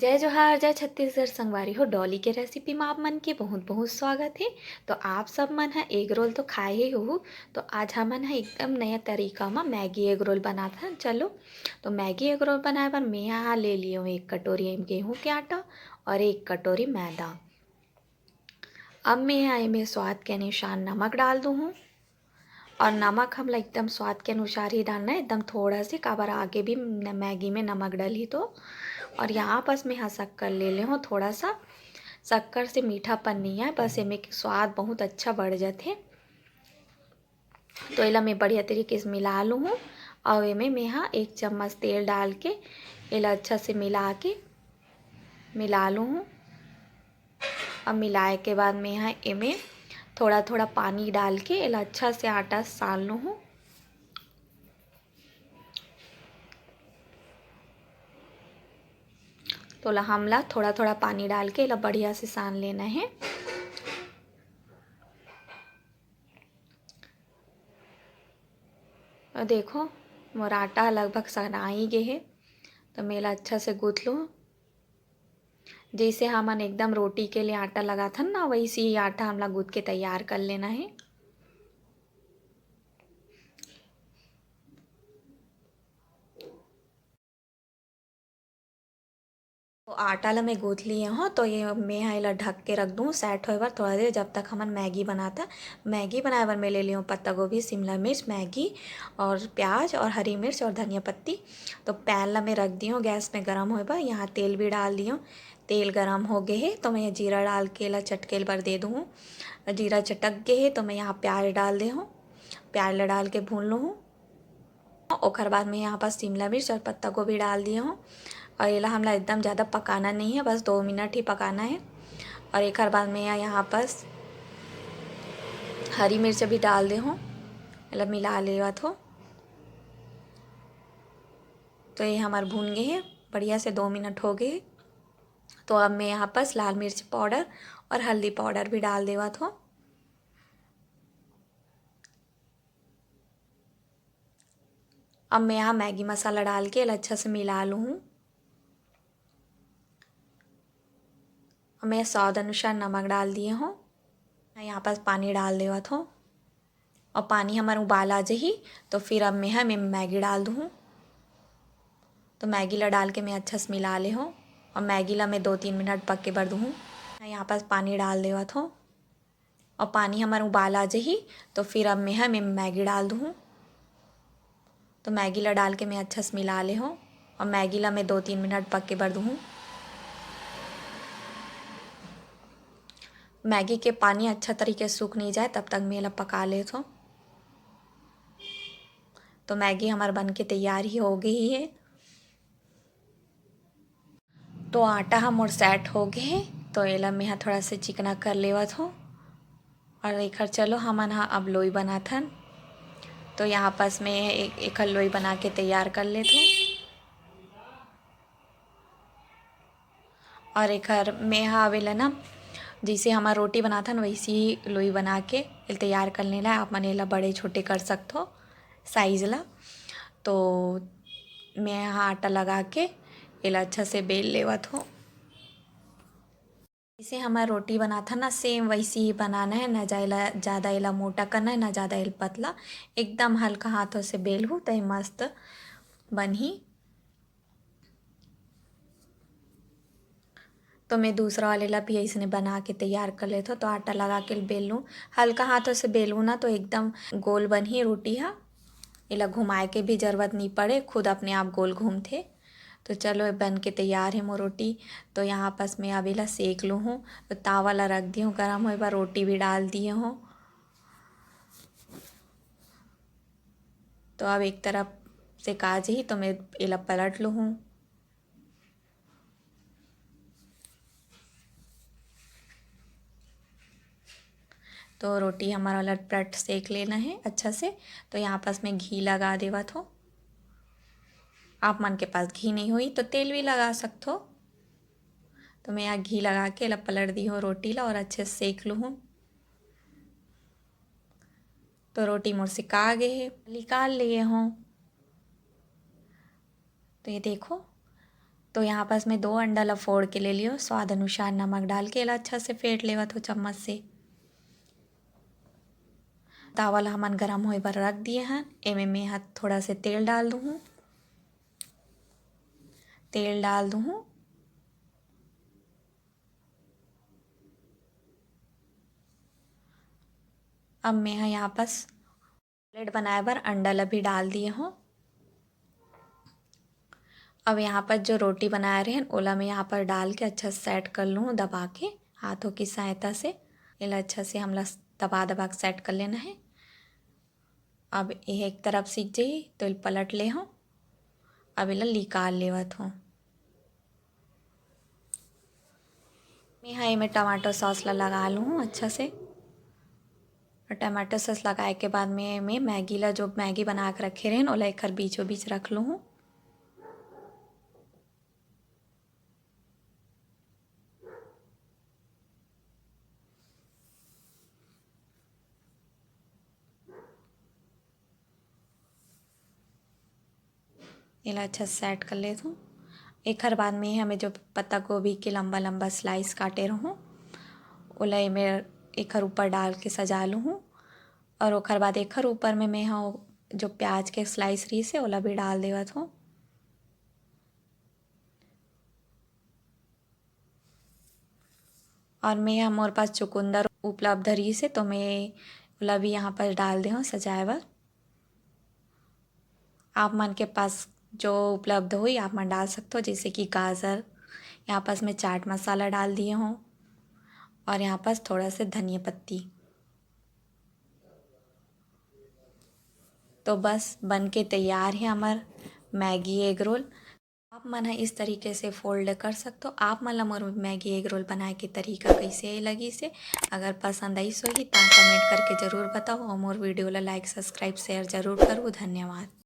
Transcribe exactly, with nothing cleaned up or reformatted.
जय जोहार, जय छत्तीसगढ़ संगवारी हो। डॉली के रेसिपी में आप मन के बहुत बहुत स्वागत हे। तो आप सब मन ह एग रोल तो खाए ही होहू, तो आज हमन ह एकदम नया तरीका म मैगी एग रोल बनात हन। चलो, तो मैगी एग रोल बनाए बर मैं यहाँ ले लियो एक कटोरी गेहूं के आटा और एक कटोरी मैदा। अब मैं यहाँ एमे स्वाद के अनुसार नमक डाल दूँ हूँ। और नमक हमला एकदम स्वाद के अनुसार ही डालना है, एकदम थोड़ा से, काबर आगे भी न-, मैगी में नमक डलही तो। और यहाँ पास मैं यहाँ शक्कर ले ले हूँ थोड़ा सा। शक्कर से मीठापन नहीं आए, बस एमे के स्वाद बहुत अच्छा बढ़ जाथे। तो एला मैं बढ़िया तरीके से मिला लूँ हूँ। और एमे मैं यहाँ एक चम्मच तेल डाल के एला अच्छा से मिला के मिला लूँ हूँ। अब मिलाए के बाद मैं यहाँ एमे थोड़ा थोड़ा पानी डाल के एला अच्छा से आटा सान लूँ हूँ। तो ला हमला थोड़ा थोड़ा पानी डाल के एला बढ़िया से सान लेना है। और देखो, मोर आटा लगभग सनाई गे हे, तो मैं एला अच्छा से गूँथ लूँ। जैसे हमन एकदम रोटी के लिए आटा लगाथन ना, वैसे ही आटा हमला गूँथ के तैयार कर लेना है। तो आटा ला मैं गूँथ लिए हूँ, तो ये मैं ह एला ढक के रख दूँ सेट होए बर थोड़ा देर, जब तक हमन मैगी बनाता। मैगी बनाए बर मैं ले लियो पत्ता गोभी, शिमला मिर्च, मैगी और प्याज और हरी मिर्च और धनिया पत्ती। तो पैन ला मैं रख दियो गैस में गरम होए बर। यहाँ तेल भी डाल दियो, तेल गरम हो गए हे, तो मैं जीरा डाल के एला चटकेल बर दे दूँ। जीरा चटक गए हे, तो मैं यहाँ प्याज डाल दे हूँ। प्याज ला डाल के भून लूँ हूँ। ओकर बाद मैं यहाँ पर शिमला मिर्च और पत्ता गोभी डाल दिए हूँ। और एला हमला एकदम ज़्यादा पकाना नहीं है, बस दो मिनट ही पकाना है। और एकर बाद मैं यहाँ पर हरी मिर्च भी डाल दे हूँ, एला मिला लेवत हो। तो ये हमार भून गए है बढ़िया से, दो मिनट हो गए। तो अब मैं यहाँ पर लाल मिर्च पाउडर और हल्दी पाउडर भी डाल देवत हो। अब मैं यहाँ मैगी मसाला डाल के एला अच्छा से मिला लूँ हूँ। अब मैं स्वाद अनुसार नमक डाल दिए हूँ। मैं यहाँ पास पानी डाल देवत हूँ और पानी हमार उबाल आ जाही, तो फिर अब मैं ह मैं मैगी डाल दूँ। तो मैगी ला डाल के मैं अच्छा से मिला ले हूँ और मैगी ला मैं दो तीन मिनट पके बर दूँ। मैं यहाँ पास पानी डाल देवत हूँ और पानी हमार उबाल आ जाही, तो फिर अब मैं ह मैं मैगी डाल दूँ। तो मैगी ला डाल के मैं अच्छा से मिला ले हूँ और मैगी ला मैं दो तीन मिनट पके बर दूँ। मैगी के पानी अच्छा तरीके से सूख नहीं जाए, तब तक मैं एला पका लेत हूँ। तो मैगी हमार बन के तैयार ही हो गई है। तो आटा ह मोर सेट हो गए हे, तो एला मैं ह थोड़ा से चिकना कर लेवत हूँ। और एखर चलो हमन ह अब लोई बनाथन। तो यहाँ पास मैं एक, एखर लोई बना के तैयार कर लेत हूँ। और एखर मैं ह आवेला ना, जैसे हमर रोटी बनाथन वैसे ही लोई बना के एल तैयार कर लेना है। आप मन एला बड़े छोटे कर सकथो साइज ला। तो मैं ह आटा लगा के एला अच्छा से बेल लेवत हो। जैसे हमर रोटी बनाथन ना, सेम वैसे ही बनाना है, ना जादा एला मोटा करना है, ना जादा एला पतला, एकदम हल्का हाथों से बेलहू त मस्त बनही। तो मैं दूसरा वाले ला भी ऐसने बना के तैयार कर लेथो। तो आटा लगा के बेल लूँ, हल्का हाथों से बेलूँ ना तो एकदम गोल बनही रोटी हा। एला घुमाए के भी जरूरत नहीं पड़े, खुद अपने आप गोल घूमथे। तो चलो, ये बन के तैयार है मोर रोटी। तो यहाँ पास मैं अब एला सेक लूँ हूँ। तो तावा ला रख दिए हूँ गरम होए बर, रोटी भी डाल दिए हूँ। तो अब एक तरफ सेका जही तो मैं एला पलट लूँ हूँ। तो रोटी हमारा लटपट सेक लेना है अच्छा से। तो यहाँ पास मैं घी लगा देवत हो, आप मन के पास घी नहीं होई तो तेल भी लगा सकथो। तो मैं यहाँ घी लगा के एला पलट दी हूँ रोटी ला और अच्छे से सेक लूँ हूँ। तो रोटी मोर सिका गे हे, निकाल लिए हूँ। तो ये देखो, तो यहाँ पास मैं दो अंडा ला फोड़ के ले लियो, स्वाद अनुसार नमक डाल के एला अच्छा से फेंट लेवत हो चम्मच से। तावा ला हमन गरम होए बर रख दिए हन। एमे मैं ह थोड़ा से तेल डाल दूहूँ, तेल डाल दूहूँ। अब मैं ह यहाँ पास omelette बनाए बर अंडा ला भी डाल दिए हूँ। अब यहाँ पर जो रोटी बनाए रहेन, ओला मैं यहाँ पर डाल के अच्छा set कर लूँ दबा के हाथों की सहायता से। एला अच्छा से हमला दबा दबा के set कर लेना है। अब ये एक तरफ सीख जाही तो एला पलट ले हूँ। अब एला निकाल लेवत हूँ। मैं हा एमे टमाटर sauce ला लगा लूँ अच्छा से। और टमाटर sauce लगाए के बाद में मैं मैगी ला, जो मैगी बना के रखे रहेन, ओला एकर बीचों बीच रख लूँ। एला अच्छा से set कर लेथों। एखर बाद में हमें जो पत्ता गोभी के लंबा लंबा slice काटे रहूँ, ओला एमे एखर ऊपर डाल के सजा लूँ। और ओखर बाद एखर ऊपर में मैं ह जो प्याज के slice रहिस हे, ओला भी डाल देवत हूँ। और मैं ह, मोर पास चुकंदर उपलब्ध रहिस हे, तो मैं ओला भी यहाँ पर डाल दे हूँ सजाए बर। आप मन के पास जो उपलब्ध होही, आप मन डाल सकते हो, जैसे कि गाजर। यहाँ पास मैं चाट मसाला डाल दिए हूँ और यहाँ पास थोड़ा से धनिया पत्ती। तो बस बन के तैयार है हमार मैगी egg roll। आप मन ह इस तरीके से fold कर सकते हो। आप मन ला मोर मैगी egg roll बनाए के तरीका कैसे लगिस हे, अगर पसंद आइस होही त comment करके जरूर बताओ और मोर video ला like, subscribe, share जरूर करो। धन्यवाद।